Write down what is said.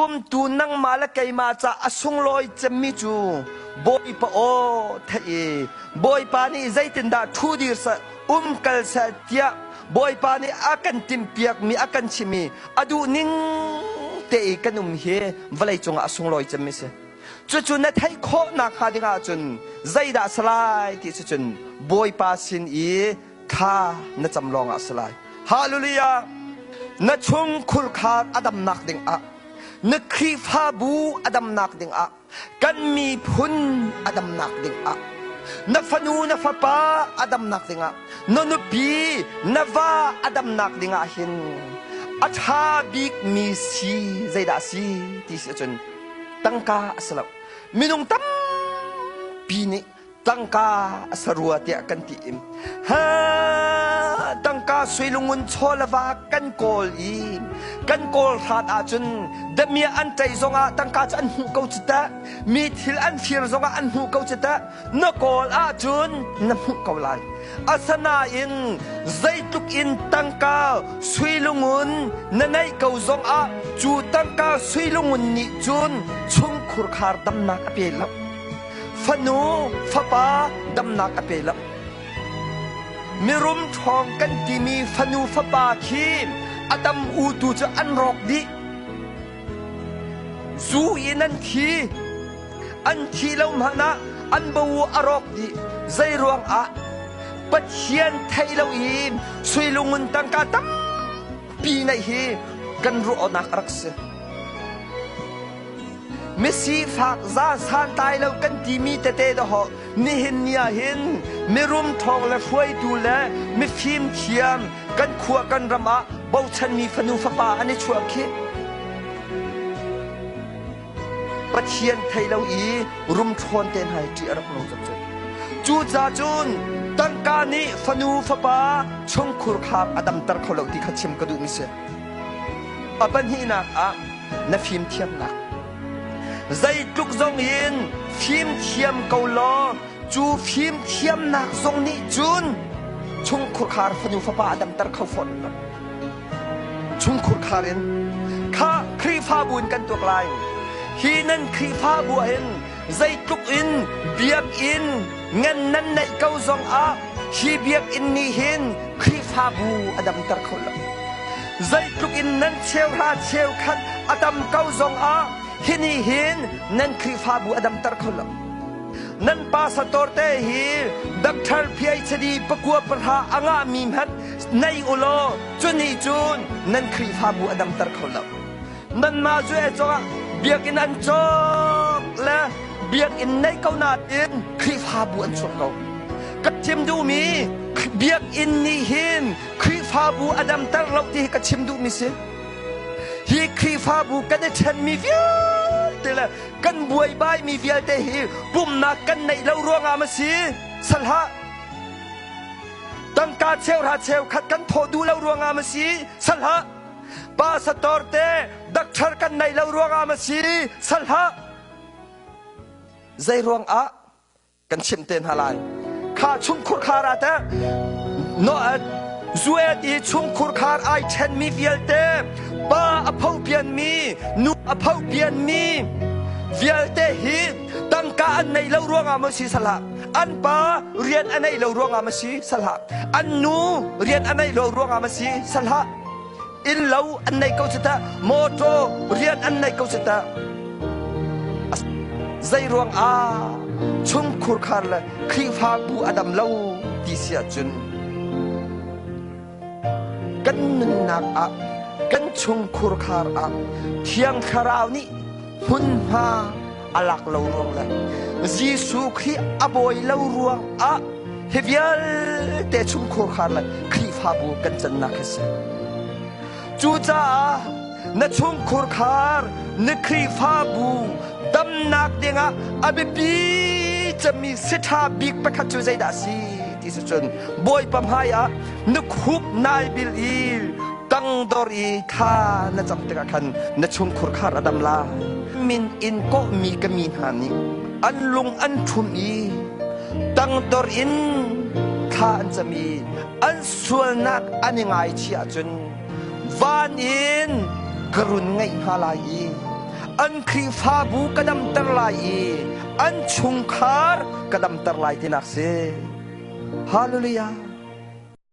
Zumtu nangmah le keimah ca a sunglawi cemmi cu Bawipa aw theih i Bawipa nih zeitindah ṭhu dir seh, um kal seh tiah Bawipa nih a kan timhpiakmi a kan chimmi a duh ning te i kan um hi vawlei cungah a sunglawi cemmi a si. Cucu na theih khawh nakhnga ding ahcun zeidah a si lai ti si cun Bawipa sin i thla na cam lawngah a si lai. Hallelujah! Na chungkhur khar a damnak dingah, na Khrihfabu a damnak dingah, kan miphun a damnak dingah, na fanu na fapa a damnak dingah, na nupi na va a damnak dingah hin a ṭha bikmi si zeidah a si ti si ahcun tangka a si lo. Minung tampi nih tangka a sarua tiah kan ti im ha tangka suilungun chaw le va kan kawl i kan kawl hrat ahcun damia an ṭei zongah tangka cu an hmuh ko cu teh, mi thil an fir zongah an hmuh ko cu teh, na kawl ahcun na hmuh ko lai. Asanain zeitluk in tangka suilungun na neih ko zongah cu tangka suilungun nih cun chungkhur khar damnak a pe lo, fanu fapa damnak a pe lo. Mirum ṭhawng kan timi fanu fapa khi a tam u tu cu an rawk dih. Zu in an thi. An thi lo hmanh ah an bo a rawk dih. Zei ruang ah? Pathian theih lo i suilungun tangka tampi neih hi kan ruahnak a rak si. Misifak za santlai lo kan timi tete dawh nihin ni ah hin mirum ṭhawng le hruaitu le mifim thiam kan khua kan ram ah bochanmi fanu fapa an i chuah khi. Pathian thei lo i rumṭhawn te hna hi ṭih a rak nung cang cu. Cucaah cun tangka nih fanu fapa chungkhur khar a damter kho lo ti kha chim ka duhmi si. A pahnihnak ah na fimthiamnak. Zeitluk zong in fimthiam ko law cu fimthiamnak zong nih cun chungkhur khar fanu fapa a damter kho fawn lo. Chungkhur khar in kha Khrihfabu in kan tuak lai. Hi nan Khrihfabu ah hin zeitluk in biakinn ngan nan neih ko zong ah hi biakinn nih hin Khrihfabu a damter kho lo. Zeitluk in nan cheuhra cheukhat a tam ko zong ah hi nih hin nan Khrihfabu a damter kho lo. Nan pastor te hi Doctor PhD pakua pahra a ngahmi hmanh nei u law cu nih cun nan Khrihfabu a damter kho lo. Nanmah cu e cawk biakinn an cawk le biakinn nei ko nain Khrihfabu an chuak ko. Ka chim duhmi biakinn nih hin Khrihfabu a damter lo ti hi ka chim duhmi si. Hi Khrihfabu kan i ṭhenmi vialte le kan buaibaimi vialte hi pumnak kan neih lo ruangah ma si? Salhah. Tangka cheuhra cheukhat kan thawh duh lo ruangah ma si? Salhah. Pastor te doctor kan neih lo ruangah ma si? Salhah. Zei ruangah kan chimh te hna lai. Kha chungkhur khar ah teh no zuet i chungkhur khar ai ṭhenmi vialte, pa a pho pianmi, nu a pho pianmi vialte hi tangka an neih lo ruangah maw si salah, an pa rian a neih lo ruangah maw si salah, an nu rian a neih lo ruangah maw si salah, inn lo an nei ko cu teh, motor rian an nei ko cu teh, zei ruang ah chungkhur khar le Khrihfabu a dam lo ti si ahcun kan nunnak ah, kan chungkhur khar ah Thiang Thlarau nih hmunhma a lak lo ruang le Jesuh Khrih a bawi lo ruang ah hi vialte chungkhur khar le Khrihfabu kan cannak hi si. Cucaah na chungkhur khar, na Khrihfabu damnak dingah a biapi cemmi siṭha bik pakhat cu zeidah a si ti si cun Bawipa hmaiah na khup nai bil i tangdor i thla na cam tikah khan na chungkhur khar a dam lai. Min in kawhmi ka mi hna nih an lung an ṭhum i tangdor in thla an cam i an sualnak an i ngaichih ahcun van in ka run ngaih hna lai i. An Khrihfabu ka damter lai i an chungkhar ka damter lai tinak si. Hallelujah.